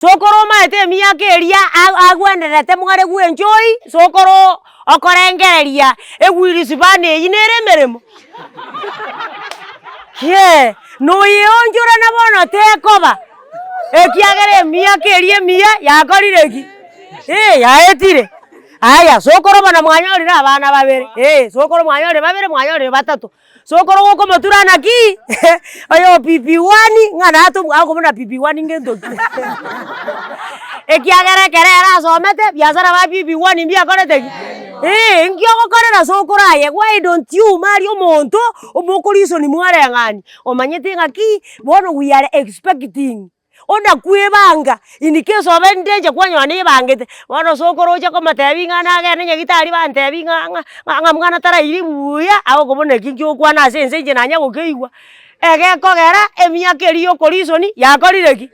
Sokoro omaete emiaka eria a- agwenerete mware gwenchoi, sokoro okorengereria ewheelspan eywo nere emeremo? Kiee, noyeonchorana bono tekoba, ekiagera emiaka eria emiya yakorire ki? Eh yaetire. Aya, sokoro bono mwanyorire abana babere, eh, sokoro mwanyorire babere mwanyorire batato. Sokoro gokomotura naki, oyo PP one ng'a natobua akobuna PP one ngento ki? Ekiagera ekero ere asomete, biasara ba PP one mbiakorete ki? Eh, nki ogokorera sokoro aye, why don't you marry omonto, omokorisoni mwareng'ani, omanyete ng'aki, bono we are expecting. Ona kwebanga, in case obe rende inche kwanyora nebangete, bono sokoro oche komotebia ng'a nagende nyagetari bantebie ng'a ng'a ng'a mwana tarairi buya, agokobuna eki nki ogokwana ase ense inche nanya gokeigwa, egekogera emiaka eria ya okorisoni yakorire ki.